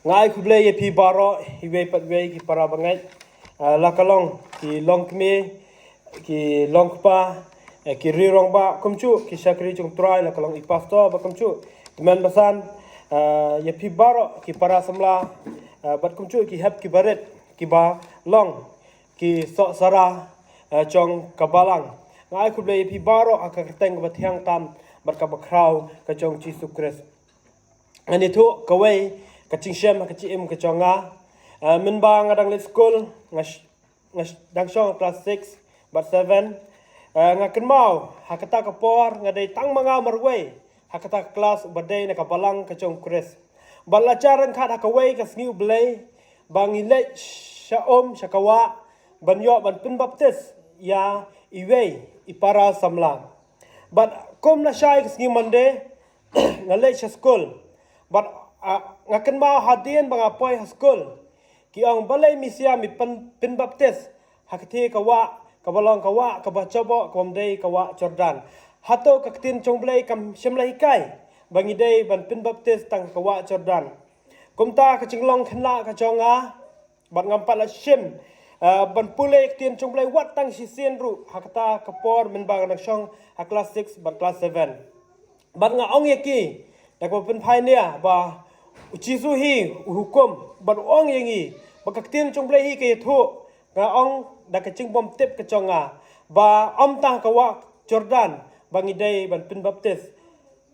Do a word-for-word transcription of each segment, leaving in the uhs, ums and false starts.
Nga ai khublei ïa phi baroh, iwei pat iwei ki para bangeit, ah, la ka long ki longkmie, ki longkpa, eh, ki riew rangbah, kumjuh ki shakri jong Trai, la ka long i pastor, bad kumjuh ki kmen basan, ah, ïa phi baroh ki para samla, ah, bad kumjuh ki hep ki barit, kiba long ki sohsarong, eh, jong ka balang. Nga ai khublei ïa phi baroh ha ka kyrteng kaba thiang tam bad kaba khraw ka jong Jisu Khrist. Ngan ïathuh kawei ka jingshem ha ka jingim ka jong nga. Eh, mynba nga dang leit skul, nga sh-, nga sh-, dang shong klas six bad seven. Eh, nga kynmaw ha kata ka por nga dei tang ma nga marwei ha kata ka klas uba dei na ka balang ka jong Khrist. Bad la jar ryngkat ha kawei ka sngi U Blei ba ngi leit sha um sha ka wah ban ïoh ban pynbaptis ïa iwei i para samla. Bad kum na shai ka sngi Monday, nga leit sha skul. Bad, ah, nga kynmaw hadien ba nga poi ha skul, ki ong, "Balei Misia me pyn-, pynbaptis ha kata ka wah, kaba long ka wah kaba jaboh, kaba ym dei ka wah Jordan? Hato ka ktien jong U Blei kam shym la hikai ba ngi dei ban pynbaptis tang ka wah Jordan?" Kumta ka jinglong khynnah ka jong nga, bad ngam pat la shim, eh, ban pule ktien jong U Blei wat tang shisien ruh ha kata ka por mynba nga dang shong ha klas six bad klas seven. Bad nga ong ïa ki da kaba pynphai nia ba U Jisu hi u hukum bad u ong ïa ngi ba ka ktien jong U Blei hi ka ïathuh. Nga ong da ka jingbymtip ka jong nga ba ym tang ha ka wah Jordan ba ngi dei ban pynbaptis.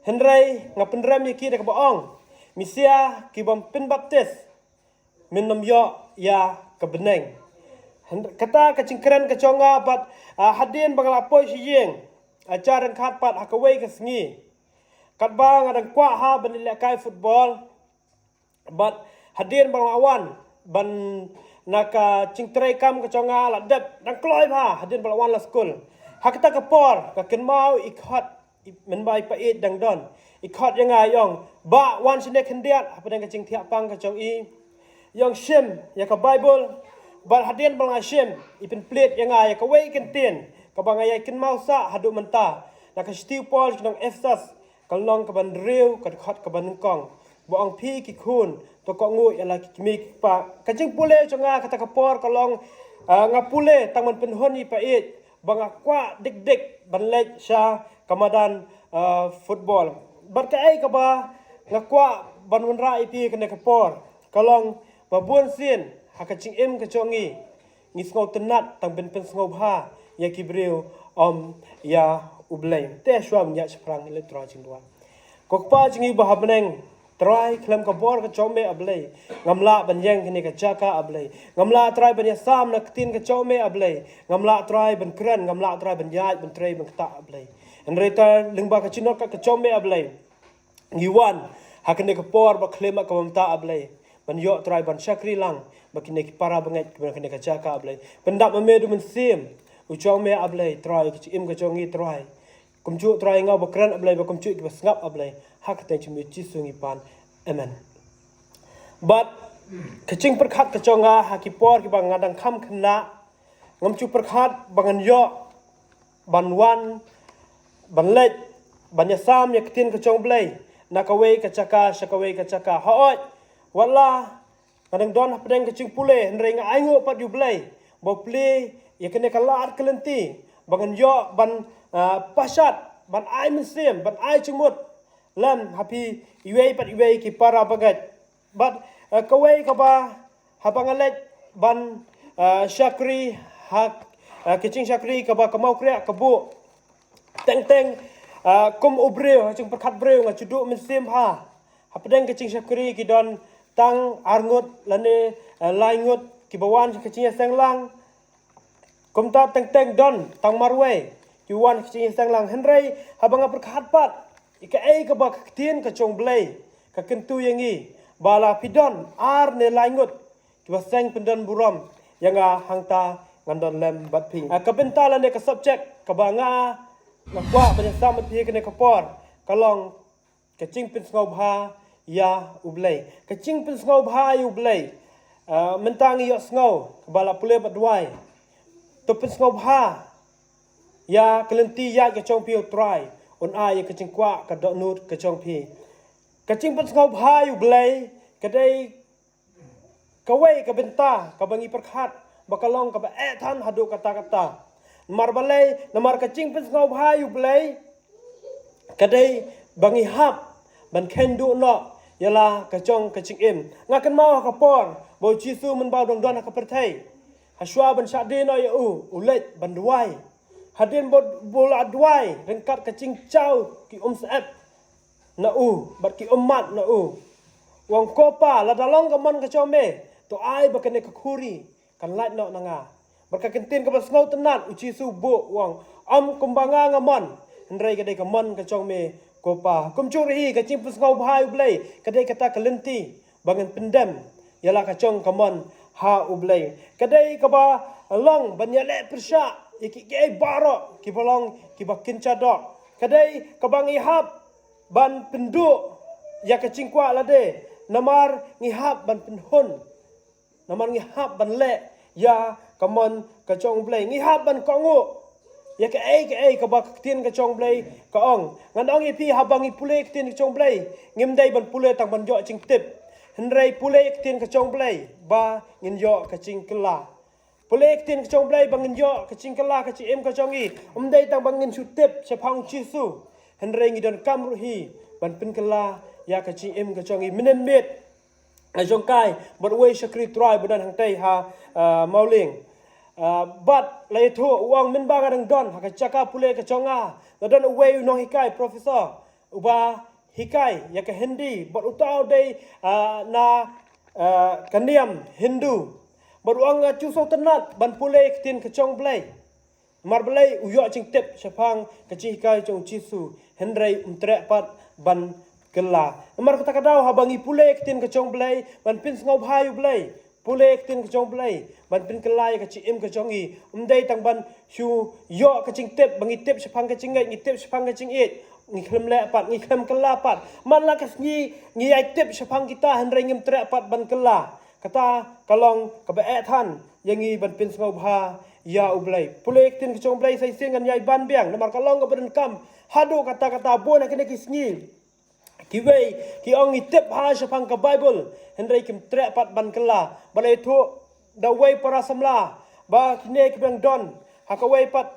Hynrei nga pynrem ïa ki da kaba ong, "Misia, ki bym pynbaptis, men ym ïoh ïa ka bneng." Hynrei kata ka jingkren ka jong nga bad, ah, hadien ba nga la poi sha ïing, ah, jar ryngkat pat ha kawei ka sngi, katba nga dang kwah ha ban lehkai football, bad hadien ba nga la wan ban na ka jingtrei kam ka jong nga la dep dang kloi bha hadien ba la wan la skul. Ha kata ka por nga kynmaw i khot, i, mynba i Pa Ïeit dang don, i khot ïa nga, i ong, "Bah, wan shane khyndiat hapdeng ka jingthiah pang ka jong i." I ong, "Shim ïa ka Baibl." Bad hadien ba nga shim, i pynplied ïa nga ïa kawei ka ktien kaba nga ïai kynmaw sah haduh mynta, na ka shithi u Paul sha ki nong Ephesus, ka lynnong kaba hynriew, ka dkhot kaba nyngkong, ba ong, "Phi ki khun, to kohnguh ïa la ki kmie ki kpa." Ka jingpule jong nga kata ka por ka long, ah, nga pule tang ban pynhun ïa i Pa Ïeit ba nga kwah dik dik ban leit sha ka madan, ah, football. Bad kaei kaba nga kwah ban wanrah ïa phi kane ka por ka long ba bun sien ha ka jingim ka jong ngi, ngi sngewtynnat tang ban pynsngewbha ïa ki briew, ym ïa U Blei. Te shuwa ngin ïaid shaphrang, ngin leit trai jingduwai. Ko Kpa jong ngi ba ha bneng, Trai, khlem ka bor ka jong me, A Blei, ngam lah ban ïeng kane ka jaka, A Blei. Ngam lah, Trai, ban ïasam na ka ktien ka jong me, A Blei. Ngam lah, Trai, ban kren, ngam lah, Trai, ban ïaid, ban trei, ban ktah, A Blei. Hynrei, Trai, lyngba ka jingnohkat ka jong me, A Blei, ngi wan ha kane ka por ba khlem ka bynta, A Blei, ban ïoh, Trai, ban shakri lang bad kine ki para bangeit kiba na kane ka jaka, A Blei. Pyndap ma me da u Mynsiem u jong me, A Blei, Trai, ka jingim ka jong ngi, Trai. Kumjuh, Trai, nga ba kren, A Blei, bad kumjuh kiba sngap, A Blei. Ha ka kyrteng jong me Jisu ngi pan. Amen. Bad ka jingpyrkhat ka jong nga ha ki por kiba nga dang kham khynnah, ngam ju pyrkhat ba ngan ïoh ban wan, ban leit, ban ïasam ïa ka ktien ka jong U Blei na kawei ka jaka sha kawei ka jaka. Hooid, wat la nga dang don hapdeng ka jingpule, hynrei nga ainguh pat ïa U Blei ba u plie ïa kane ka lad ka lynti ba ngan ïoh ban, ah, pashat, ban ai mynsiem, ban ai jingmut lem ha phi iwei pat iwei ki para bangeit. Bad, eh, kawei kaba, haba nga leit ban, eh, shakri ha, eh, ka jingshakri kaba ka Mawkriah ka buh. Teng teng, eh, kum u briew, ha jingpyrkhat briew, nga ju duh mynsiem bha. Hapdeng ka jingshakri ki don tang ar ngut lane, eh, lai ngut kiba wan ka jingïaseng lang. Kumta teng teng don tang marwei ki wan ka jingïaseng lang, hynrei haba nga pyrkhat pat ïa kaei kaba ka ktien ka jong U Blei ka kyntu ïa ngi, ba la phi don ar ne lai ngut kiba seng pyndon burom ïa nga, hangta ngan don lem bad phi. Ah, ka bynta lane ka subject kaba nga, nga kwah ban ïasam bad phi kane ka por ka long ka jingpynsngewbha ïa U Blei. Ka jingpynsngewbha ïa U Blei. Ah, mynta ngi ïohsngew kaba la pule bad duwai. To pynsngewbha ïa ka lynti ïaid ka jong phi, U Trai un ai ïa ka jingkwah ka dohnud ka jong phi. Ka jingpynsngewbha ïa U Blei ka dei Kawei ka bynta kaba ngi pyrkhat ba ka long kaba eh than haduh katta katta. Namar balei, namar ka jingpynsngewbha ïa U Blei ka dei ba ngi hap ban kheiñ duh noh ïa la ka jong ka jingim. Nga kynmaw ha ka por ba U Jisu mynba u dang don ha ka pyrthei, ha shuwa ban shah die noh ïa u, u leit ban duwai. Hadien ba u la duwai, ryngkat ka jingjaw ki um syep na u bad ki um mad na u, u ong, "Ko Pa, lada long ka mon ka jong me, to ai ba kane ka khuri kan lait noh na nga." Bad ka kyntien kaba sngewtynnat, U Jisu u buh, u ong, "Ym kumba nga nga mon, hynrei ka dei ka mon ka jong me, ko Pa." Kumjuh ruh hi, ka jingpynsngewbha ïa U Blei ka dei kata ka lynti ba ngin pyndem ïa la ka jong ka mon ha U Blei. Ka dei kaba long ban ïaleh pyrshah ïa kiei kiei baroh kiba long kiba kynja doh. Ka dei kaba ngi hap ban pynduh ïa ka jingkwah lade, namar ngi hap ban pynhun, namar ngi hap ban leh ïa ka mon ka jong U Blei. Ngi hap ban kohnguh ïa kaei kaei kaba ka ktien ka jong U Blei ka ong. Ngan ong ïa phi, haba ngi pule ktien ka jong U Blei, ngim dei ban pule tang ban ïoh jingtip, hynrei pule ktien ka jong U Blei ba ngin ïoh ka jingkylla. Pule ktien ka jong U Blei ba ngin ïoh ka jingkylla ka jingim ka jong ngi, ym dei tang ba ngin shu tip shaphang U Jisu, hynrei ngi donkam ruh hi ban pynkylla ïa ka jingim ka jong ngi mynnin miet. Ai jong kai bad uwei shakri Trai ba don hangtei ha, ah, Mawlieng. Ah, bad la ïathuh, u ong, mynba nga dang don ha ka jaka pule ka jong nga, la don uwei u nonghikai, professor, uba hikai ïa ka Hindi, bad uta u dei, ah, na, ah, ka niam Hindu. Bad u ong, nga ju sngewtynnat ban pule ktien ka jong U Blei. Namar balei, u ïoh jingtip shaphang ka jinghikai jong U Jisu, hynrei um treh pat ban kylla. Namar kata ka daw, haba ngi pule ktien ka jong U Blei ban pynsngewbha ïa U Blei, pule ktien ka jong U Blei ban pynkylla ïa ka jingim ka jong ngi, ym dei tang ban shu ïoh ka jingtip, ba ngi tip shaphang ka jingngeit, ngi tip shaphang ka jingïeit, ngi khlem leh pat, ngi khlem kylla pat. Man la ka sngi ngi ïai tip shaphang kita, hynrei ngim treh pat ban kylla. Kata ka long kaba eh than ïa ngi ban pynsngewbha ïa U Blei. Pule ktien ka jong U Blei sa shisien ngan ïai ban biang, namar ka long kaba donkam haduh katta katta. Bun ha kine ki sngi kiwei ki ong ngi tip bha shaphang ka Baibl, hynrei kim treh pat ban kylla. Ba la ïathuh da uwei para samla ba kine ki ba dang don ha kawei pat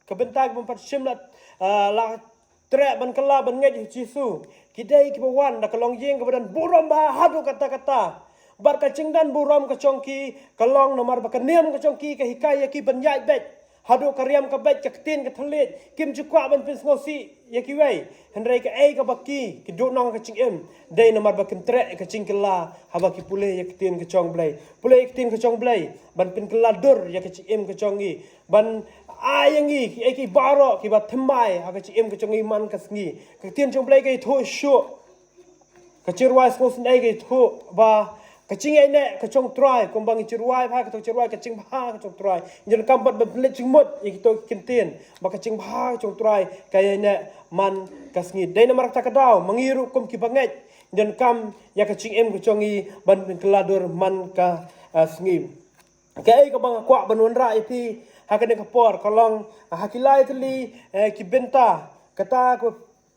ka bynta, ki bym pat shym la, ah, la treh ban kylla ban ngeit ïa U Jisu, ki dei kiba wan da ka longïing kaba don burom bha haduh katta katta. Bad ka jingdon burom ka jong ki ka long namar ba ka niam ka jong ki ka hikai ïa ki ban ïaid beit haduh ka riam ka beit, ka ktien ka thylliej, kim ju kwah ban pynsngewsih ïa kiwei. Hynrei kaei kaba ki, ki duhnong ka jingim, dei namar ba kim treh ka jingkylla haba ki pule ïa ka ktien ka jong U Blei. Pule ïa ka ktien ka jong U Blei ban pynkylla dur ïa ka jingim ka jong ngi, ban ai ïa ngi kiei kiei baroh kiba thymmai ha ka jingim ka jong ngi man ka sngi. Ka ktien jong U Blei ka ïathuh shuh, ka jingrwai sngewsynei ka ïathuh ba ka jingïaineh ka jong U Trai, kumba ngi jingrwai bha, kata ka jingrwai, ka jingbha ka jong U Trai, ngi donkam pat ban pynleit jingmut ïa kito ki kyntien ba ka jingbha ka jong U Trai ka ïaineh man ka sngi. Dei namar kata ka daw ma ngi ruh kum kiba ngeit, ngi donkam ïa ka jingim ka jong ngi ban pynkylla dur man ka, ah, sngi. Kaei kaba nga kwah ban wanrah ïa phi ha kane ka por ka long, ah, ha ki lai tylli, eh, ki bynta, kata ka,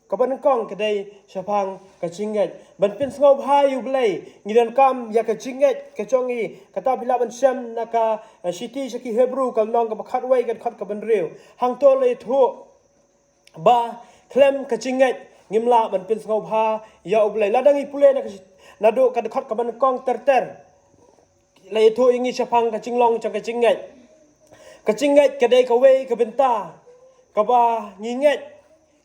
kaba nyngkong ka dei shaphang ka jingngeit. Ban pynsngewbha ïa U Blei, ngi donkam ïa ka jingngeit ka jong ngi. Kata phi lah ban shem na ka, eh, shithi sha ki Hebru, ka lynnong kaba khatwei, ka dkhot kaba hynriew. Hangto la ïathuh ba khlem ka jingngeit ngim lah ban pynsngewbha ïa U Blei. Lada ngi pule na ka shi-, naduh ka dkhot kaba nyngkong ter ter, la ïathuh ïa ngi shaphang ka jinglong jong ka jingngeit. Ka jingngeit ka dei kawei ka bynta kaba ngi ngeit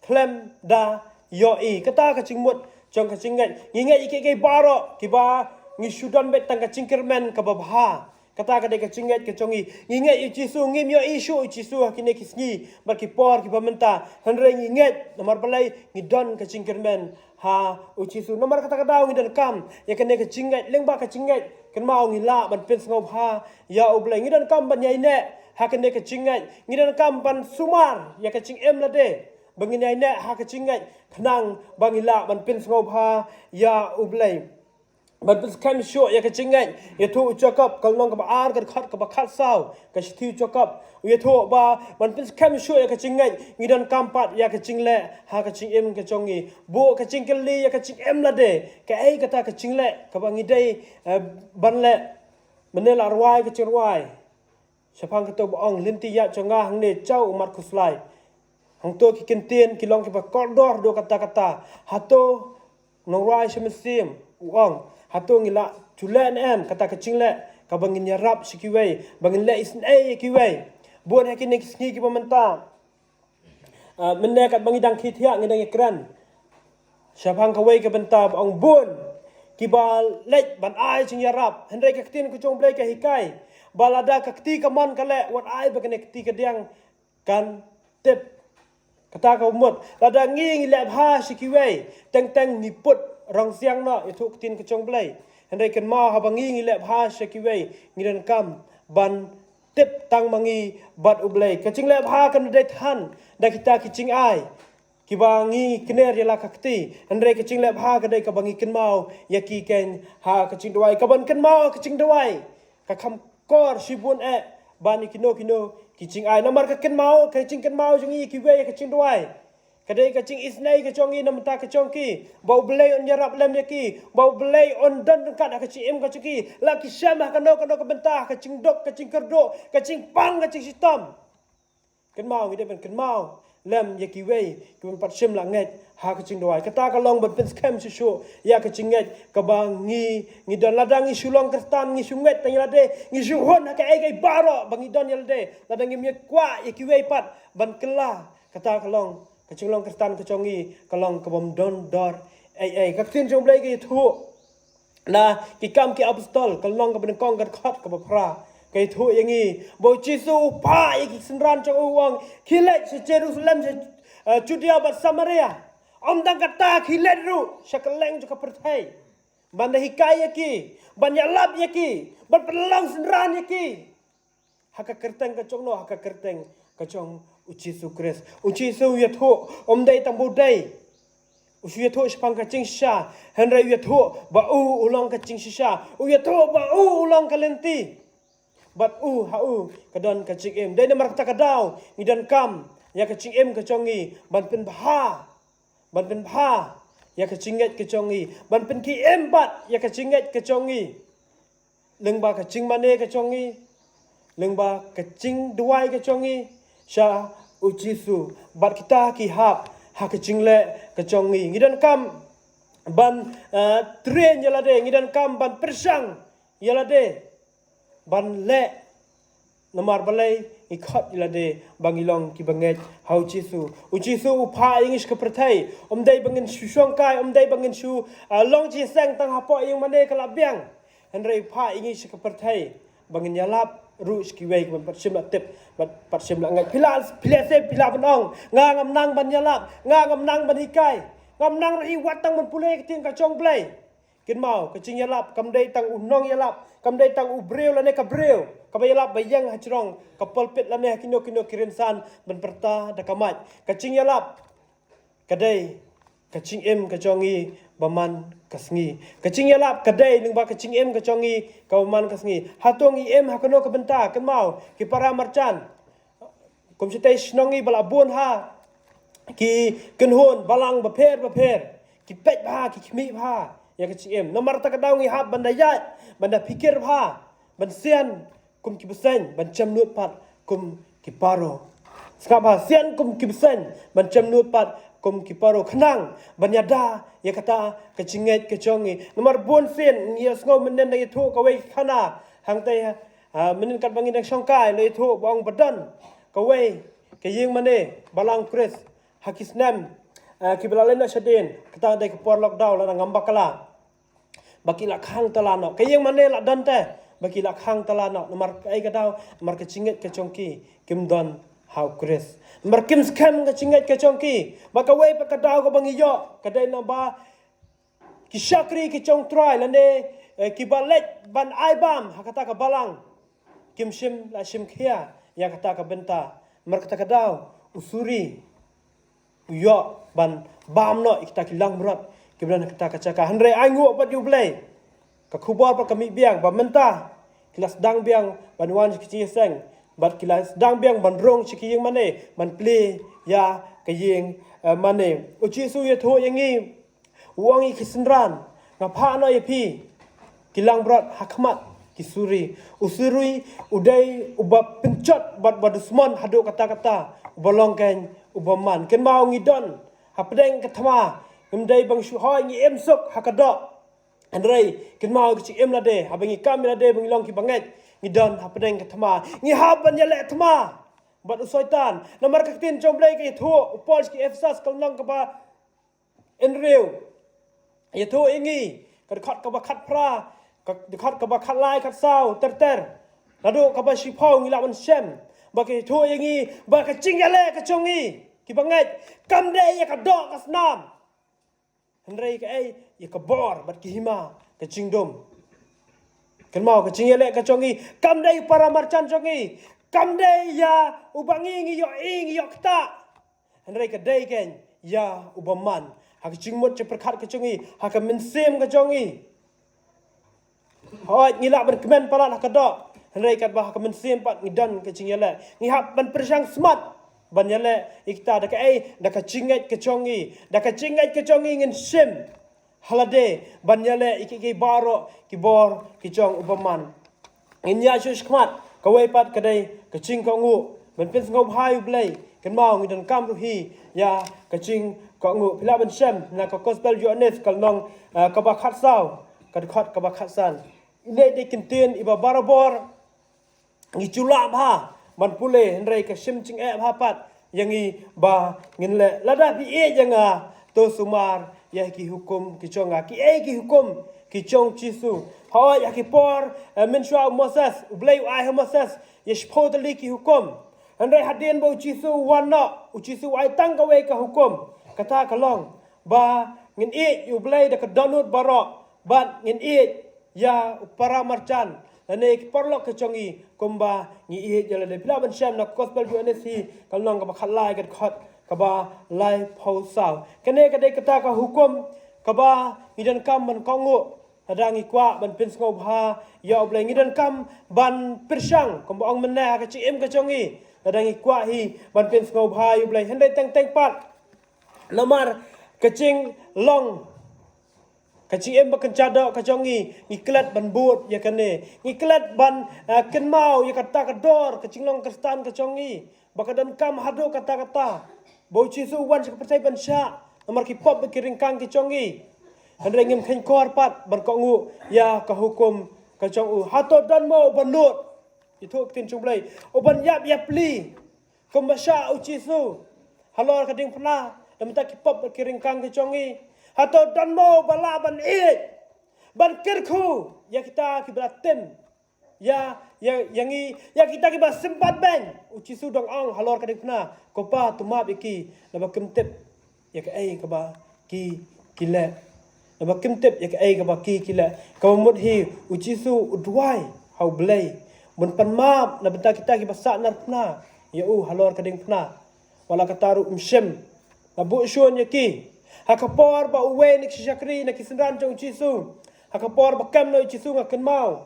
khlem da ïohi. Kata ka jingmut jong ka jingngeit. Ngi ngeit ïa kiei kiei baroh kiba ngi shu don beit tang ka jingkyrmen kaba bha. Kata ka dei ka jingngeit ka jong ngi. Ngi ngeit ïa U Jisu, ngim ïohi shuh U Jisu ha kine ki sngi bad ki por kiba mynta. Hynrei ngi ngeit namar balei, ngi don ka jingkyrmen ha U Jisu. Namar kata ka daw ngi donkam ïa kane ka jingngeit, lyngba ka jingngeit, kynmaw ngi lah ban pynsngewbha ïa U Blei. Ngi donkam ban ïaineh ha kane ka jingngeit. Ngi donkam ban sumar ïa ka jingim lade ba ngin ïaineh ha ka jingngeit, khnang ba ngi lah ban pynsngewbha ïa U Blei. Ban pynskhem shuh ïa ka jingngeit, ïathuh u Jakob, ka lynnong kaba ar, ka dkhot kaba khatsaw, ka shithi u Jakob. U ïathuh ba ban pynskhem shuh ïa ka jingngeit, ngi donkam pat ïa ka jingleh ha ka jingim ka jong ngi. Buh ka jingkylli ïa ka jingim lade, kaei kata ka jingleh kaba ngi dei, eh, ban leh. Mynne la rwai ka jingrwai shaphang kato ba ong, lynti ïaid jong nga hangne jaw ummat khuslai. Hangto ki kyntien ki long kiba kordor haduh katta katta. Hato nongrwai shi mynsiem u ong, hato ngi la ju leh ne em kata ka jingleh kaba ngin ïarap sha kiwei, ba ngin leh isynei ïa kiwei? Bun ha kine ki sngi kiba mynta, ah, mynne katba ngi dang khie thiah ngi dang ïakren shaphang kawei ka bynta ba ong bun kiba leit ban ai jingïarap, hynrei ka ktien ka jong U Blei ka hikai ba lada ka kti kamon ka leh, wat ai ba kane ka kti kadiang kan tip. Kata ka mut, lada ngi ngi leh bha sha kiwei, teng teng ngi put rong siang noh, ïathuh ka ktien ka jong U Blei. Hynrei kynmaw, haba ngi ngi leh bha sha kiwei, ngi donkam ban tip tang ma ngi bad U Blei. Ka jingleh bha kam dei than da kita ki jingai kiba ngi kner ïa la ka kti, hynrei ka jingleh bha ka dei kaba ngi kynmaw ïa ki keiñ ha ka jingduwai. Kaban kynmaw ha ka jingduwai ka kham kor shibun eh ban ïa kino kino ki jingai. Namar ka kynmaw, ka jingkynmaw jong ngi ïa kiwei ha ka jingduwai ka dei ka jingisynei ka jong ngi na ka bynta ka jong ki, ba U Blei un ïarap lem ïa ki, ba U Blei un don ryngkat ha ka jingim ka jong ki, la ki shem ha kano kano ka bynta, ha ka jingduk, ka jingkyrduh, ka jingpang, ka jingshitom. Kynmaw, ngi dei ban kynmaw lem ïa kiwei kiban pat shym la ngeit ha ka jingduwai. Kata ka long ban pynskhem shuh shuh ïa ka jingngeit kaba ngi ngi don. Lada ngi shu long Khristan, ngi shu ngeit tang ïa lade, ngi shu hun ha kaei kaei baroh ba ngi don ïa lade, lada ngim ïa kwah ïa kiwei pat ban kylla, kata ka long, ka jinglong Khristan ka jong ngi ka long kabym don dor ei ei. Ka ktien jong U Blei ka ïathuh na Ki Kam ki Apostol, ka lynnong kaba nyngkong, ka dkhot kaba phra, ka ïathuh ïa ngi ba U Jisu u phah ïa ki synran jong u, u ong, khie leit sha Jerusalem, sha, eh, Judea bad Samaria. Ym tang katta, khie leit ruh sha kylleng jong ka pyrthei ban da hikai ïa ki, ban ïalap ïa ki, ban pynlong synran ïa ki ha ka kyrteng ka jong no? Ha ka kyrteng ka jong U Jisu Khrist. U Jisu u ïathuh, ym dei tang ba u dei, u shu ïathuh shaphang ka jingshisha, hynrei u ïathuh ba u u long ka jingshisha. U ïathuh ba u u long ka lynti, bad u, ha u ka don ka jingim. Dei namar kata ka daw ngi donkam ïa ka jingim ka jong ngi ban pynbha, ban pynbha ïa ka jingngeit ka jong ngi, ban pynkhie im pat ïa ka jingngeit ka jong ngi lyngba ka jingmane ka jong ngi, lyngba ka jingduwai ka jong ngi sha U Jisu, bad kita ki hap ha ka jingleh ka jong ngi. Ngi donkam ban, eh, train ïa lade, ngi donkam ban pyrshang ïa lade ban leh. Namar balei? Ngi khot ïa lade ba ngi long kiba ngeit ha U Jisu. U Jisu u phah ïa ngi sha ka pyrthei, ym dei ba ngin shu shongkai, ym dei ba ngin shu, ah, long jingïaseng tang hapoh ïing mane ka la biang, hynrei u phah ïa ngi sha ka pyrthei ba ngin ïalap ruh sha kiwei kiban pat shym la tip, bad pat shym la ngeit. Phi la, phi la sep, phi la ban ong, nga ngam nang ban ïalap, nga ngam nang ban hikai, ngam nang ruh hi wat tang ban pule ka ktien ka jong U Blei. Kynmaw, ka jingïalap kam dei tang u nongïalap, kam dei tang u briew lane ka briew kaba ïalap ba ïeng hajrong ka pulpit lane ha kino kino ki rynsan ban pyrta da ka mic. Ka jingïalap ka dei ka jingim ka jong ngi ba man ka sngi. Ka jingïalap ka dei lyngba ka jingim ka jong ngi kaba man ka sngi. Hato ngi im ha kano ka bynta? Kynmaw, ki para marjan, kum shatei shnong ngi ba la bun ha ki kynhun balang bapher bapher, ki peit bha, ki khmih bha ïa ka jingim. Namar kata ka daw ngi hap ban da ïaid, ban da phikir bha, ban sian kum ki bseiñ, ban jem nud pat kum ki paro. Sngap bha, sian kum ki bseiñ, ban jem nud pat kum ki paro, khnang ban ïada ïa kata ka jingngeit ka jong ngi. Namar bun sien ngi ïohsngew mynnin da ïathuh kawei ka khana hangtei, ah, mynnin katba ngi dang shongkai, la ïathuh ba ong ba don kawei ka ïing mane balang Khrist ha ki snem, ah, kiba la leit noh shadien, kata dei ka por lockdown, lada ngam bakla, ba ki la khang tala noh. Ka ïing mane la don te, ba ki la khang tala noh. Namar kaei ka daw? Namar ka jingngeit ka jong ki kim don ha U Khrist. Namar kim skhem ka jingngeit ka jong ki. Ba kawei pat ka daw kaba ngi ïoh ka dei naba ki shakri ki jong U Trai lane, eh, kiba leit ban ai bam ha kata ka balang, kim shym la shim khia ïa kata ka bynta. Namar kata ka daw u suri u ïoh ban bam noh ïa kita ki langbrot kiba don ha kata ka jaka. Hynrei ainguh bad ïa U Blei, ka khubor pat ka mih biang ba mynta ki la sdang biang ban wan sha ki jingïaseng, bad ki la sdang biang ban rung sha ki ïing mane, ban plie ïa ka ïing, eh, mane. U Jisu u ïathuh ïa ngi, u ong ïa ki synran, nga phah noh ïa phi ki langbrot ha khmat ki suri. U suri u dei uba pynjot bad uba dusmon haduh katta katta, uba long kein u bymman. Kynmaw ngi don hapdeng ka thma, ngim dei ba ngi shu hoi, ngi im suk ha ka doh. Hynrei kynmaw ka jingim lade, haba ngi kam ïalade ba ngi long kiba ngeit, ngi don hapdeng ka thma. Ngi hap ban ïaleh thma bad u Soitan. Namar ka ktien jong U Blei ka ïathuh, u Paul sha ki Ephesus ka lynnong kaba hynriew, ïathuh ïa ngi, ka dkhot kaba khatphra, ka dkhot kaba khatlai, khatsaw ter ter, naduh kaba shiphew ngi lah ban shem ba ka ïathuh ïa ngi ba ka jingïaleh ka jong ngi kiba ngeit kam dei ïa ka doh ka snam, hynrei kaei, ïa ka bor bad ka hima ka jingdum. Kynmaw, ka jingïaleh ka jong ngi kam dei para marjan jong ngi, kam dei ïa uba ngi, ngi ïohi, ngi ïoh ktah. Hynrei ka dei kein ïa u bymman. Ha ka jingmut jingpyrkhat ka jong ngi, ha ka mynsiem ka jong ngi. Hooid, ngi lah ban kmen palat ha ka doh, hynrei katba ha ka mynsiem pat ngi don ka jingïaleh. Ngi hap ban pyrshang smat ban ïaleh ïa kita. Da kaei? Da ka jingngeit ka jong ngi. Da ka jingngeit ka jong ngi ngin shim ha lade ban ïaleh ïa ki, ki baroh ki bor ki jong u bymman. Ngin ïa shu shikmat, kawei pat ka dei ka jingkohnguh, ban pynsngewbha ïa U Blei. Kynmaw, ngi donkam ruh hi ïa ka jingkohnguh. Phi lah ban shem na ka Gospel Ïoannis ka lynnong, eh, kaba khatsaw, ka dkhot kaba khatsan. Ine i dei ki ktien iba barabor ngi ju lah bha ban pule, hynrei ka shim jingeh bha pat ïa ngi ba ngin leh. Lada phi ïeit ïa nga, to sumar ïa ki hukum ki jong nga. Kiei ki hukum ki jong U Jisu? Hooid, ha ki por, eh, mynshuwa u Moses, U Blei u ai ha u Moses ïa shiphew tylli ki hukum. Hynrei hadien ba U Jisu u wan noh, U Jisu u ai tang kawei ka hukum. Kata ka long ba ngin ïeit ïa U Blei da ka dohnud baroh, bad ngin ïeit ïa u para marjan lane ki paralok ki jong ngi kumba ngi ïeit ïa lade. Phi lah ban shem na Gospel Ïoannis hi, ka lynnong kaba khatlai, ka dkhot kaba laiphew saw. Kane ka dei kata ka hukum kaba ngi donkam ban kohnguh lada ngi kwah ban pynsngewbha ïa U Blei. Ngi donkam ban pyrshang, kumba ong mynne, ha ka jingim ka jong ngi, lada ngi kwah hi ban pynsngewbha ïa U Blei. Hynrei teng teng pat, namar ka jinglong, ka jingim ba kynja doh ka jong ngi, ngi klet ban bud ïa kane. Ngi klet ban, eh, kynmaw ïa kata ka dor ka jinglong Khristan ka jong ngi, ba ka donkam haduh katta katta ba U Jisu u wan sha ka pyrthei ban shah namar ki pop bad ki ryngkang ki jong ngi. Hynrei ngim kheiñ kor pat ban kohnguh ïa ka hukum ka jong u. Hato don mo uban nud, ïathuh ka ktien jong U Blei, uban ïap ïapli kumba shah U Jisu halor ka diengphna na bynta ki pop bad ki ryngkang ki jong ngi? Hato don mo uba lah ban ïeit, ban kyrkhu ïa kita kiba la tim ïa, ïa, ïa ngi, ïa kita kiba sympat beiñ? U Jisu u dang ong halor ka diengphna, ko Pa, to map ïa ki, naba kim tip ïa kaei kaba ki, ki leh. Naba kim tip ïa kaei kaba ki, ki leh. Kaba mut hi, U Jisu u duwai ha U Blei ban pan map na bynta kita kiba sahnarphna ïa u halor ka diengphna. Wat la katta ruh, um shym la buh shun ïa ki. Ha ka por ba uwei na ki shakri, na ki synran jong U Jisu, ha ka por ba kem noh U Jisu, nga kynmaw,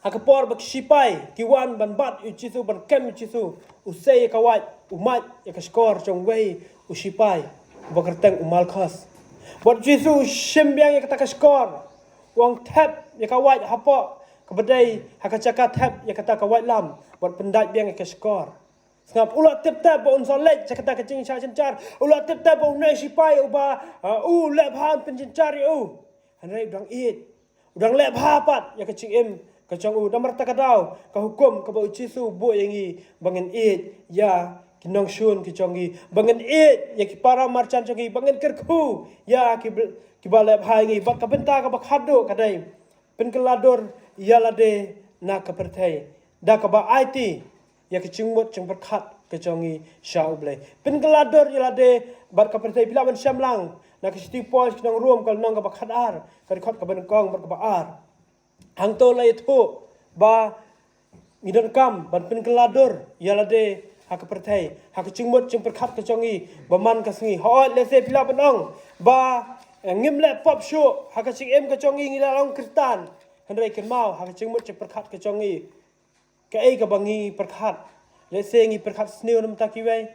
ha ka por ba ki shipai ki wan ban bat ïa U Jisu, ban kem ïa U Jisu, u sei ïa ka wait, u mad ïa ka shkor jong uwei u shipai uba kyrteng u Malkhos. Bad U Jisu u shim biang ïa kata ka shkor, u ong, thep ïa ka wait hapoh kaba dei ha ka jaka thep ïa kata ka waitlam, bad pyndait biang ïa ka shkor. Sngap, u la tip tep ba un sa leit sha kata ka jingshah synshar, u la tip tep ba une u shipai uba, uh, u leh bha un pynjynjar ïa u. Hynrei u dang ïeit, u dang leh bha pat ïa ka jingim ka jong u. Namar kata ka daw, ka hukum kaba U Jisu u buh ïa ngi, ba ngin ïeit ïa ki nongshun ki jong ngi, ba ngin ïeit ïa ki para marjan jong ngi, ba ngin kyrkhu ïa ki bl-, kiba leh bha ïa ngi. Bad ka bynta kaba khatduh ka dei pynkylla dur ïa lade na ka pyrthei da kaba aiti ïa ka jingmut jingpyrkhat ka jong ngi sha U Blei. Pynkylla dur ïa lade bad ka pyrthei. Phi lah ban shem lang na ka shithi u Paul sha ki nong Rom, ka lynnong kaba khatar, ka dkhot kaba nyngkong bad kaba ar. Hangto la ïathuh ba ngi donkam ban pynkylla dur ïa lade ha ka pyrthei, ha ka jingmut jingpyrkhat ka jong ngi ba man ka sngi. Hooid, lehse phi lah ban ong ba, eh, ngim leh pop shuh ha ka jingim ka jong ngi, ngi la long Khristan. Hynrei kynmaw, ha ka jingmut jingpyrkhat ka jong ngi, kaei kaba ngi pyrkhat? Lehse ngi pyrkhat sniew na bynta kiwei.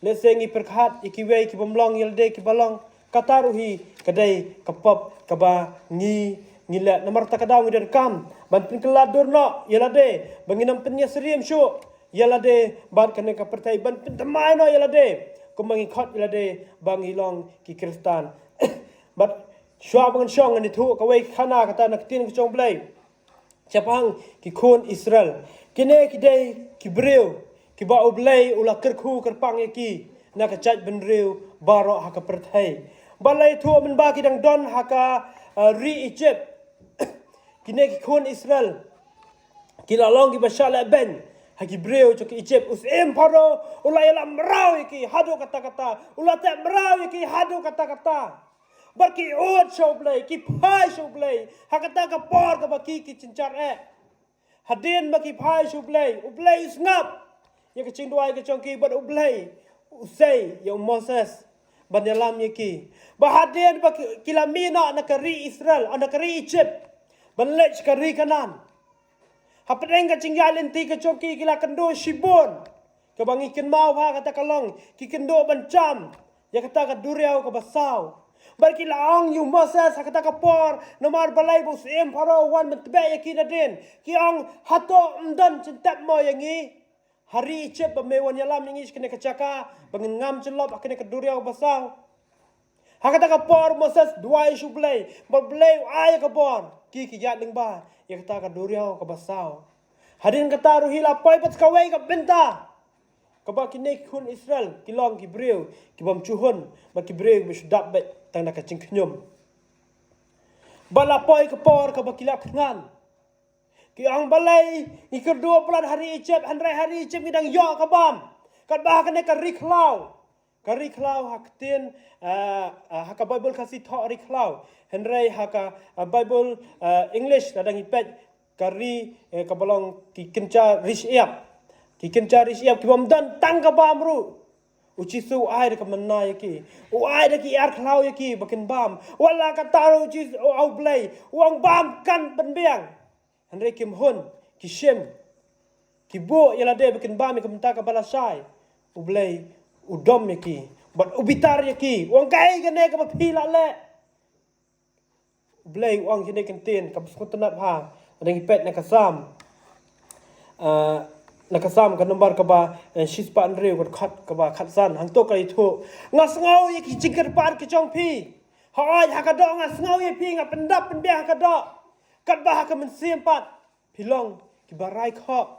Lehse ngi pyrkhat ïa kiwei ki bym long ïa lade kiba long. Kata ruh hi ka dei ka pop kaba ngi, ngi leh, namar kata ka daw ngi donkam ban pynkylla dur noh ïa lade, ba ngin ym pynïasyriem shuh ïa lade bad kane ka pyrthei, ban pynthymmai noh ïa lade kumba ngi khot ïa lade ba ngi long ki Khristan. Bad shuwa ba ngan shong, ngan ïathuh kawei ka khana kata na ka ktien ka jong U Blei shaphang ki khun Israel. Kine ki dei ki briew kiba U Blei u la kyrkhu kyrpang ïa ki na ka jaitbynriew baroh ha ka pyrthei. Ba la ïathuh mynba ki dang don ha ka, uh, ri Egypt. Kine ki khun Israel ki la long kiba shah leh beiñ ha ki briew jong ki Egypt. U syiem Pharaoh u la ïalam mraw ïa ki haduh katta katta, u la teh mraw ïa ki haduh katta katta. Bad ki ud sha U Blei, ki phai sha U Blei ha kata ka por kaba ki, ki jynjar eh. Hadien ba ki phai sha U Blei, U Blei u sngap ïa ka jingduwai ka jong ki, bad U Blei u sei ïa u Moses ban ïalam ïa ki. Ba hadien ba ki, ki la mih noh na ka ri Israel, na ka ri Egypt, ban leit sha ka ri Kanaan, hapdeng ka jingïaid lynti ka jong ki, ki la kynduh shibun. Kaba ngi kynmaw ha kata ka long ki kynduh ban jam ïa kata ka duriaw kaba saw. Bad ki la ong ïa u Moses ha kata ka por, namar balei ba u syiem Pharaoh u wan ban tbeh ïa ki nadien. Ki ong, hato ym don jingtep mo ïa ngi ha ri Egypt, ba me wan ïalam ïa ngi sha kane ka jaka ba ngin ngam jyllop ha kane ka duriaw kaba saw? Ha kata ka por u Moses duwai sha U Blei, bad U Blei u ai ka bor, ki, ki ïaid lyngba ïa kata ka duriaw kaba saw. Hadien kata ruh hi la poi pat kawei ka bynta kaba kine ki khun Israel ki long ki briew ki bym ju hun, bad ki briew kiba shu dap beit tang da ka jingkhñium. Bad la poi ka por kaba ki la thngan. Ki ong, balei ngi kyrduh palat ha ri Egypt, hynrei ha ri Egypt ngi dang ïoh ka bam. Katba ha kane ka ri khlaw, ka ri khlaw ha ka ktien, ah, ah, ha ka Baibl Khasi thoh ri khlaw, hynrei ha ka, ah, Baibl, ah, English, lada ngi peit, ka ri, eh, kaba long ki kynja ri shyiap. Ki kynja ri shyiap ki bym don tang ka bam ruh. U Jisu u ai da ka manna ïa ki, u ai da ki ar khlaw ïa ki ba kin bam. Wat la katta ruh u Jisu, u, U Blei u ong, bam, kan pynbiang. Hynrei kim hun, ki shim, ki buh ïa lade ba kin bam ïa ka bynta kaba lashai. U Blei u dom ïa ki bad u bitar ïa ki, u ong, kaei kane kaba phi la leh? U Blei u ong kine ki ktien kaba sngewtynnat bha. Lada ngi peit na ka Salm, ah, na ka Salm ka nombar kaba, eh, shispah hynriew, ka dkhot kaba khatsan, hangto ka ïathuh, nga sngew ïa ki jingkyrpad ka jong phi. Hooid, ha ka doh nga sngew ïa phi, nga pyndap pynbiang ha ka doh. Katba ha ka mynsiem pat phi long kiba rai khoh.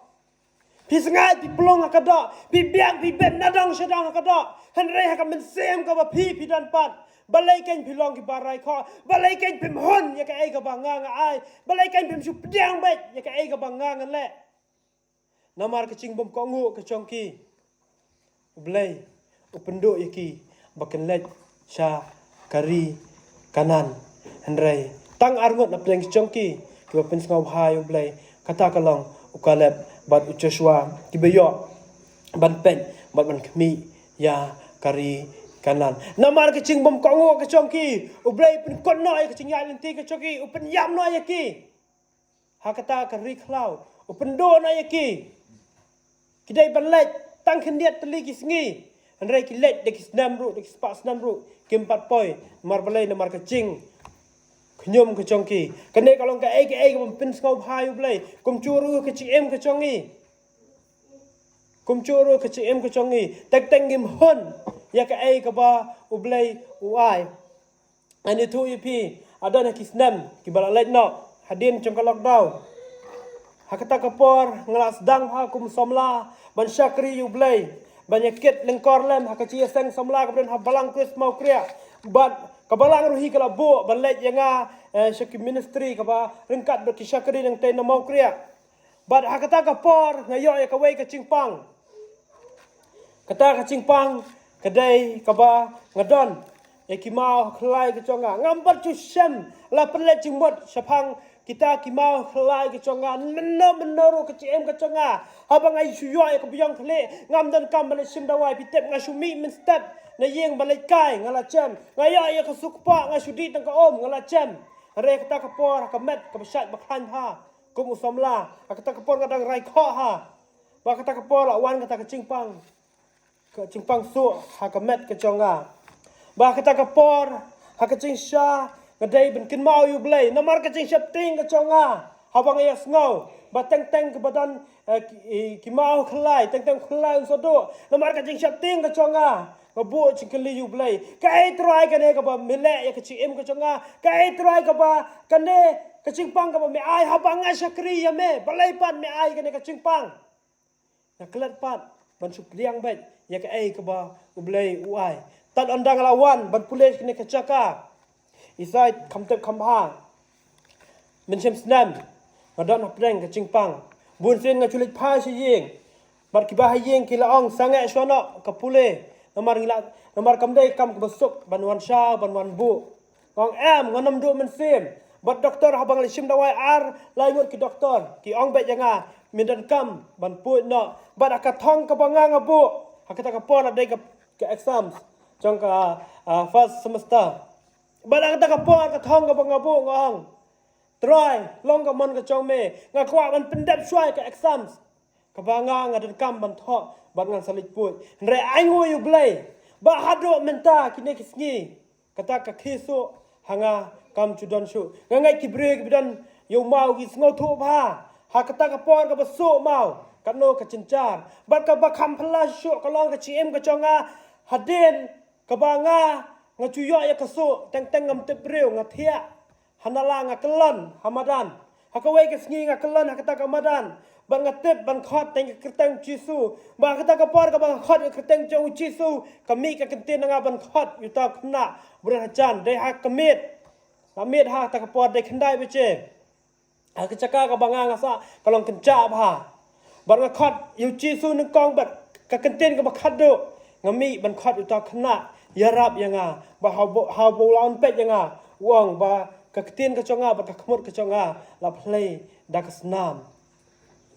Phi sngaid, phi pynlong ha ka doh, phi biang, phi bit na dong sha dong ha ka doh. Hynrei ha ka mynsiem kaba phi, phi don pat, balei kein phi long kiba rai khoh? Balei kein phim hun ïa kaei kaba nga, nga ai? Balei kein phim shu pdiang beit ïa kaei kaba nga, nga leh? Namar ka jingbymkohnguh ka jong ki, U Blei u pynduh ïa ki ba kin leit sha ka ri Kanaan. Hynrei tang arngut na pdeng ki jong ki kiba pynsngewbha ïa U Blei, kata ka long u Kaleb bad u Joshua, kiba ïoh ban peit bad ban khmih ïa ka ri Kanaan. Namar ka jingbymkohnguh ka jong ki, U Blei u pynkut noh ïa ka jingïaid lynti ka jong ki, u pynïap noh ïa ki ha kata ka ri khlaw, u pynduh noh ïa ki. Ki dei ban leit tang khyndiat tylli ki sngi, hynrei ki leit da ki snem ruh, da ki spah snem ruh, kim pat poi. Namar balei? Namar ka jingkhñium ka jong ki. Kane ka long kaei kaei kaba pynsngewbha ïa U Blei. Kumjuh ruh ka jingim ka jong ngi, kumjuh ruh ka jingim ka jong ngi, teng teng ngim hun ïa kaei kaba U Blei u ai. Ngan ïathuh ïa phi, ha don ha ki snem kiba la leit noh, hadien jong ka lockdown, ha kata ka por nga la sdang bha kum u samla ban shakri ïa U Blei, ban ïakit lyngkor lem ha ka jingïaseng samla kaba don ha Balang Kris Mawkriah. Bad ka Balang ruh hi ka la buh ban leit ïa nga, eh, sha ki ministry kaba ryngkat bad ki shakri nangtei na Mawkriah. Bad ha kata ka por nga ïoh ïa kawei ka jingpang. Kata ka jingpang ka dei kaba nga don ïa ki maw ha khlai ka jong nga. Ngam pat ju shem la pynleit jingmut shaphang kita ki maw ha khlai ka jong nga. Mynno mynno ruh ka jingim ka jong nga, haba nga shu ïoh ïa ka biang khlieh, ngam donkam ban leit shim dawai. Phi tip, nga shu mih mynstep na ïing ban leit kai, nga la jem. Nga ïoh ïa ka suk kpoh, nga shu dih tang ka um, nga la jem. Hynrei kata ka por ha ka met kaba shait ba khlaiñ bha, kum u samla, ha kata ka por nga dang rai khoh ha. Ba kata ka por la wan kata ka jingpang, ka jingpang suk ha ka met ka jong nga. Ba kata ka por, ha ka jingshisha, Nga dei ban kynmaw ïa u Blei namar ka jingsheptieng ka jong nga. Haba nga ïa sngew ba teng teng kaba don, eh, ki, eh, ki maw khyllai, teng teng khyllai un sa duh. Namar ka jingsheptieng ka jong nga, nga buh jingkylli ïa u Blei. Kaei Trai kane kaba me leh ïa ka jingim ka jong nga? Kaei Trai kaba kane ka jingpang kaba me ai haba nga shakri ïa me? Balei pat me ai kane ka jingpang? Nga klet pat ban shu pdiang beit ïa kaei kaba u Blei u ai. Tad ynda nga la wan ban pule kane ka jaka, i Sai kham tip kham bha. Mynshem snem nga don hapdeng ka jingpang. Bun sien nga ju leit phai sha ïing. Bad kiba ha ïing ki la ong, sangeh shuwa noh ka pule. Namar ngi la, namar kam dei kam kaba suk ban wan shaw, ban wan buh. Nga ong em, ngan ym duh mynsiem. Bad doktor, haba nga la shim dawai ar lai ngut ki doktor, ki ong beit ïa nga, me donkam ban pule noh. Bad ha ka thong kaba nga nga buh ha kata ka por la dei ka, ka exams jong ka, ah, first semester. Bad ha kata ka por ka thong kaba nga buh nga ong, Trai, long ka mon ka jong me, nga kwah ban pyndep shuwa ïa ka exams kaba nga nga donkam ban thoh bad ngan sa leit pule. Hynrei ai nguh ïa u Blei ba haduh mynta kine ki sngi kata ka khie suh ha nga kam ju don shuh. Nga ngeit ki briew kiba don ïa u maw ki sngewthuh bha. Ha kata ka por kaba suh maw, katno ka jynjar. Bad kaba kham phylla shuh ka long ka jingim ka jong nga. Hadien kaba nga, nga ju ïoh ïa ka suh, teng teng ngam tip briew, nga thiah ha nala, nga kyllon ha madan. Ha kawei ka sngi nga kyllon ha kata ka madan bad nga tip ban khot teng ka kyrteng Jisu. Bad ha kata ka por kaba nga khot ïa ka kyrteng jong u Jisu, ka mih ka kyntien na nga ban khot ïa uta u khynnah ba don hajan. Dei ha ka miet, ka miet ha kata ka por dei khyndai baje. Ha ka jaka kaba nga nga sah ka long kynjah bha. Bad nga khot ïa u Jisu nyngkong bad ka kyntien kaba khatduh, nga mih ban khot ïa uta u khynnah, ïarap ïa nga. Bad haba, haba u la wan peit ïa nga, u ong ba ka ktien ka jong nga bad ka khmut ka jong nga la phlei da ka snam.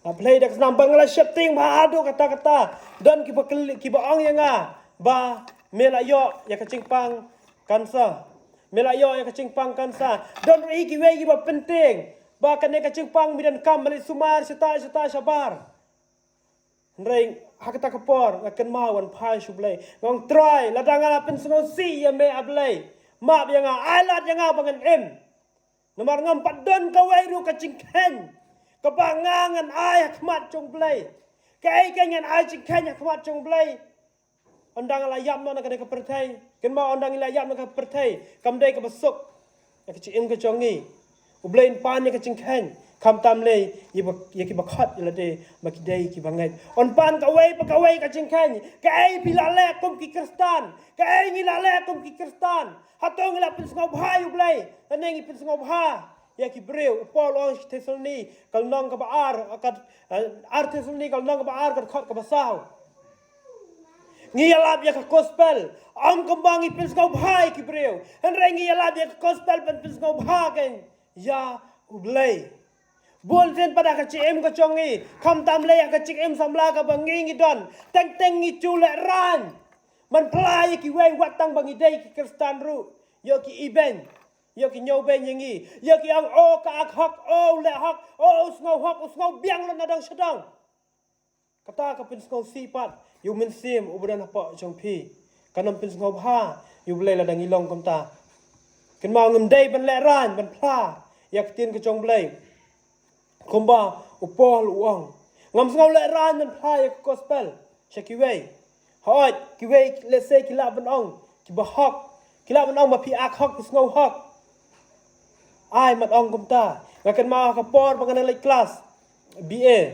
La phlei da ka snam bad nga la sheptieng bha haduh katta katta. Don kiba kylli, kiba ong ïa nga ba me la ïoh ïa ka jingpang kansa. Me la ïoh ïa ka jingpang kansa. Don ruh hi kiwei kiba pyntieng ba kane ka jingpang me donkam ban leit sumar shata shata shabar. Hynrei ha kata ka por nga kynmaw wan phai sha u Blei. Nga ong, Trai, lada nga la pynsngewsih ïa me, A Blei, map ïa nga, ai lad ïa nga ba ngan im. Namar ngam pat don kawei ruh ka jingkheiñ kaba nga ngan ai ha khmat jong u Blei. Kaei ka ngan ai jingkheiñ ha khmat jong u Blei? Ynda nga la ïap noh na kane ka pyrthei, kynmaw, ynda ngi la ïap noh na ka pyrthei kam dei kaba suk ïa ka jingim ka jong ngi. U Blei un pan ïa ka jingkheiñ, khamtam lei ïa ba, ïa kiba khot ïa lade ba ki dei kiba ngeit. Un pan kawei pa kawei ka jingkheiñ. Kaei phi la leh kum ki Khristan? Kaei ngi la leh kum ki Khristan? Hato ngi la pynsngewbha ïa u Blei lane ngi pynsngewbha ïa ki briew? U Paul u ong sha Thessaloni ka lynnong kaba ar, ka, eh, ar Thessaloni ka lynnong kaba ar, ka dkhot kaba saw. Ngi ïalap ïa ka gospel, ym kumba ngi pynsngewbha ïa ki briew, hynrei ngi ïalap ïa ka gospel ban pynsngewbha kein ïa u Blei. Bun sien pat ha ka jingim ka jong ngi, khamtam lei ha ka jingim samla kaba ngi ngi don, teng teng ngi ju lehraiñ ban phla ïa kiwei wat tang ba ngi dei ki Khristan ruh. Ïoh ki ibeiñ, ïoh ki ñiewbeiñ ïa ngi, ïoh ki ong, o ka ak hok, o u leh hok, o u sngew hok, u sngew biang lut na dong sha dong. Kata ka pynsngewsih pat ïa u mynsiem uba don hapoh jong phi. Kan ym pynsngewbha ïa u Blei lada ngi long kumta. Kynmaw, ngim dei ban lehraiñ ban phla ïa ka ktien ka jong u Blei kumba u Paul u ong. Ngam sngew lehraiñ ban phla ïa ka gospel sha kiwei. Hooid, kiwei lehse ki lah ban ong kiba hok, ki lah ban ong ba phi ak hok, phi sngew hok. Ai mat ong kumta. Nga kynmaw ha ka por ba nga nang leit klas B A,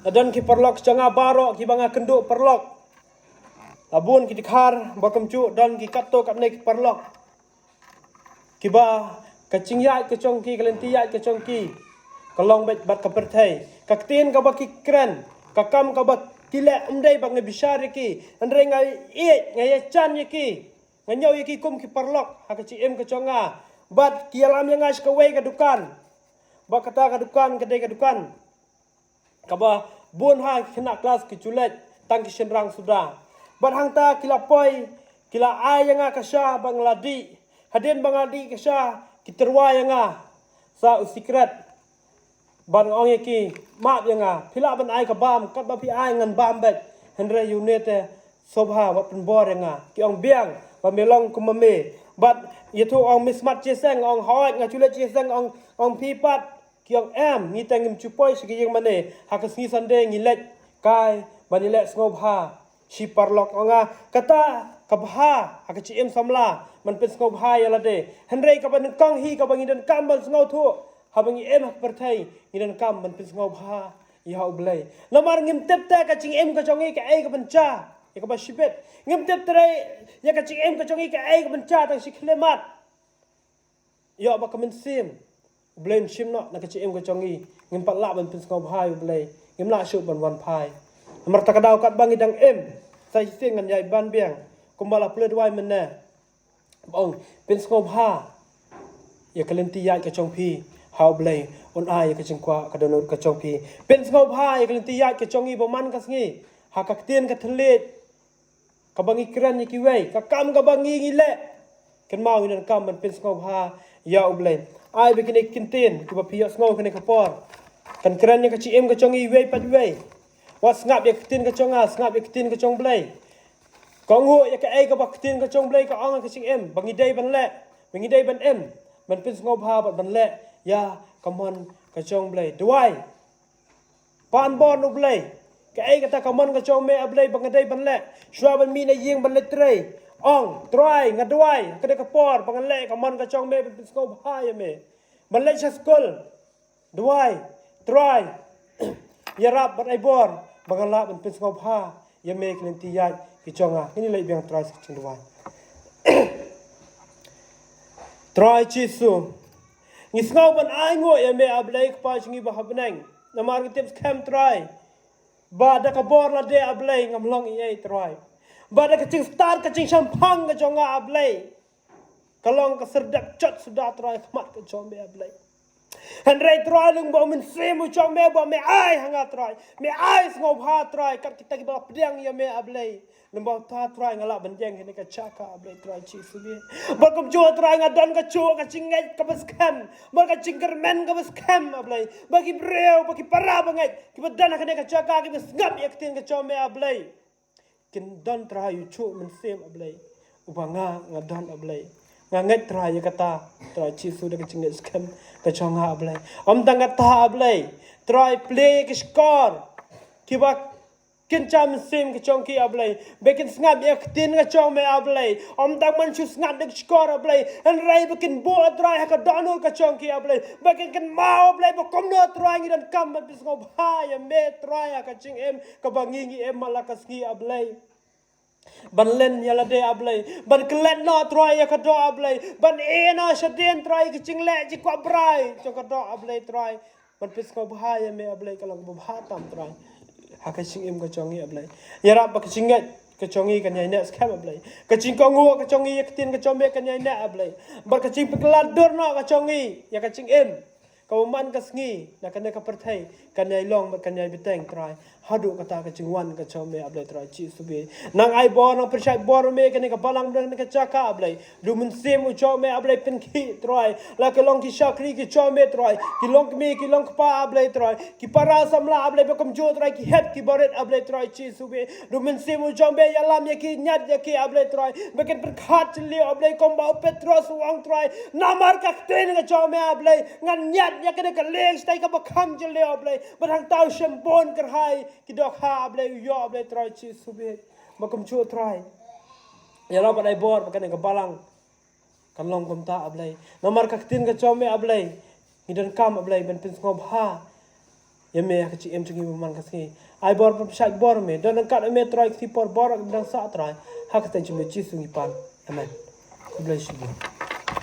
la don ki paralok jong nga baroh kiba nga kynduh paralok. La bun ki dkhar ba kumjuh, don ki katto katne ki paralok kiba ka jingïaid ka jong ki, ka lynti ïaid ka jong ki ka long beit bad ka pyrthei. Ka ktien kaba ki kren, ka kam kaba ki leh, ym dei ba nga bishar ïa ki, hynrei nga ïeit, nga ïajan ïa ki. Nga ñiew ïa ki kum ki paralok ha ka jingim ka jong nga. Bad ki ïalam ïa nga sha kawei ka dukan. Bad kata ka dukan ka dei ka dukan kaba bun ha ki khynnah klas ki ju leit, tang ki shynrang suda. Bad hangta ki la poi, ki la ai ïa nga ka sha bad nga la dih. Hadien ba nga dih ka sha, ki tyrwa ïa nga sa u sikret. Bad nga ong ïa ki, map ïa nga, phi lah ban ai ka bam, katba phi ai ngan bam beit. Hynrei ïa une te sngewbha wat pynbor ïa nga. Ki ong, biang ba me long kum ma me. Bad Ïathuh ong Miss Mat Chiaseng ong hoi nga shu leit Chiaseng ong ong phi pat. Ki ong em ngi te ngim shu poi sha ki ïing mane ha ka sngi Sunday ngi leit kai ban ïaleh sngewbha. Shi paralok ong nga kata ka bha ha ka jingim samla ban pynsngewbha ïa lade. Hynrei kaba nyngkong hi kaba ngi donkam ban sngewthuh haba ngi im ha ka pyrthei ngi donkam ban pynsngewbha ïa U Blei. Namar ngim tip te ka jingim ka jong ngi kaei ka ban jia ïa kaba shibit. Ngim tip te ïa ka jingim ka jong ngi kaei ka ban jia tang shi khyllipmat. Ïoh ba ka mynsiem U Blei un shim noh na ka jingim ka jong ngi. Ngim pat lah ban pynsngewbha ïa U Blei. Ngim lah shuh ban wan phai. Namar ta ka daw katba ngi dang im sa shisien ngan ïai ban biang kumba la pule duwai mynne. Ba ong pynsngewbha ïa ka lynti ïaid ka jong phi ha U Blei un ai ïa ka jingkwah ka dohnud ka jong phi. Pynsngewbha ïa ka lynti ïaid ka jong ngi ba man ka sngi ha ka ktien ka thylliej. Kaba ngi kren ïa kiwei ka kam kaba ngi ngi leh. Kynmaw ngi donkam ban pynsngewbha ïa U Blei. Ai ba kine ki ktien kiba phi ïohsngew kane ka por kan kren ïa ka jingim ka jong ngi iwei pat iwei. Wat sngap ïa ka ktien ka jong nga, sngap ïa ka ktien ka jong Blei. Ka nguh ïa kaei kaba ka ktien ka jong Blei ka ong ha ka jingim ba ngi dei ban leh, ba ngi dei ban im ban pynsngewbha bad ban leh ïa ka mon ka jong Blei. Duwai. Pan bor na U Blei. Kaei kata ka mon ka jong me A Blei ba nga dei ban leh shuwa ban mih na ïing ban leit trei. Ong Trai nga duwai ha kane ka por ba ngan leh ka mon ka jong me ban pynsngewbha ïa me. Ban leit sha skul. Duwai Trai ïarap bad ai bor ba ngan lah ban pynsngewbha ïa me ki lynti ïaid ki jong nga. Ngin ïa leit biang Trai sa ka jingduwai. Trai Jisu, ngi sngew ban ai nguh ïa me A Blei Kpa jong ngi ba ha bneng. Namar ngi tip skhem Trai ba da ka bor lade A Blei ngam long ei ei Trai. Ba da ka jingstad ka jingshemphang ka jong nga A Blei ka long ka serdep jot suda Trai ha khmat ka jong me A Blei. Hynrei Trai lyngba u Mynsiem u jong me ba me ai ha nga Trai, me ai sngewbha Trai kat kita kiba la pdiang ïa me A Blei. Lyngba uta Trai nga lah ban ïeng ha kane ka jaka A Blei Trai Jisu me. Ba kumjuh Trai nga don kajuh ka jingngeit kaba skhem, ba ka jingkyrmen kaba skhem A Blei. Ba ki briew ba ki para bangeit kiba don ha kane ka jaka kiba sngap ïa ka ktien ka jong me A Blei. Kin don Trai u juh Mynsiem A Blei uba nga nga don A Blei. Nga ngeit Trai ïa kata Trai Jisu da ka jingngeit skhem ka jong nga A Blei. Ym tang kata A Blei, Trai plie ïa ki shkor kiba kynja mynsiem ka jong ki A Blei. Ba kin sngap ïa ka ktien ka jong me A Blei. Ym tang ban shu sngap da ki shkor A Blei, hynrei ba kin buh Trai ha ka dohnud ka jong ki A Blei. Ba kin kynmaw A Blei ba kumno Trai ngi donkam ban pynsngewbha ïa me Trai ha ka jingim kaba ngi ngi im man la ka sngi A Blei. Ban len ïa lade A Blei, ban klet noh Trai ïa ka doh A Blei, ban ïeh noh shadien Trai ïa ka jingleh jingkwah brai jong ka doh A Blei Trai. Ban pynsngewbha ïa me A Blei ka long kaba bha tam Trai ha ka jingim ka jong ngi A Blei. Ïarap ba ka jingngeit ka jong ngi kan ïai neh skhem A Blei. Ka jingkohnguh ka jong ngi ïa ka ktien ka jong me kan ïai neh A Blei. Bad ka jingpynkhlad dur noh ka jong ngi ïa ka jingim kaba man ka sngi na kane ka pyrthei kan ïai long bad kan ïai bteng Trai. Haduh kata ka jingwan ka jong me A Blei Trai Jisu me. Nang ai bor nang pyrshah bor me kane ka balang bad kane ka jaka A Blei. Da u Mynsiem u jong me A Blei pynkhih Trai. La ki long ki shakri ki jong me Trai. Ki long kmie ki long kpa A Blei Trai. Ki para samla A Blei ba kumjuh Trai ki hep ki barit A Blei Trai Jisu me. Da u Mynsiem u jong me ïalam ïa ki ñiad ïa ki A Blei Trai. Ba kin pyrkhat jylliew A Blei kumba u Petros u ong Trai. Namar ka ktien ka jong me A Blei. Ngan ñiad ïa kane ka lieng shatai kaba kham jylliew A Blei. Bad hangta u shynbun kyrhai ki dohkha A Blei u ïoh A Blei Trai Jisu me. Ba kumjuh Trai. Ïa la ban ai bor ba kane ka balang kan long kumta A Blei. Namar ka ktien ka jong me A Blei. Ngi donkam A Blei ban pynsngewbha ïa me ha ka jingim jong ngi ba man ka sngi. Ai bor pyrshah bor me. Don ryngkat me Trai ka por bor ka dang sah Trai. Ha ka kyrteng jong me Jisu ngi pan. Amen. God bless you.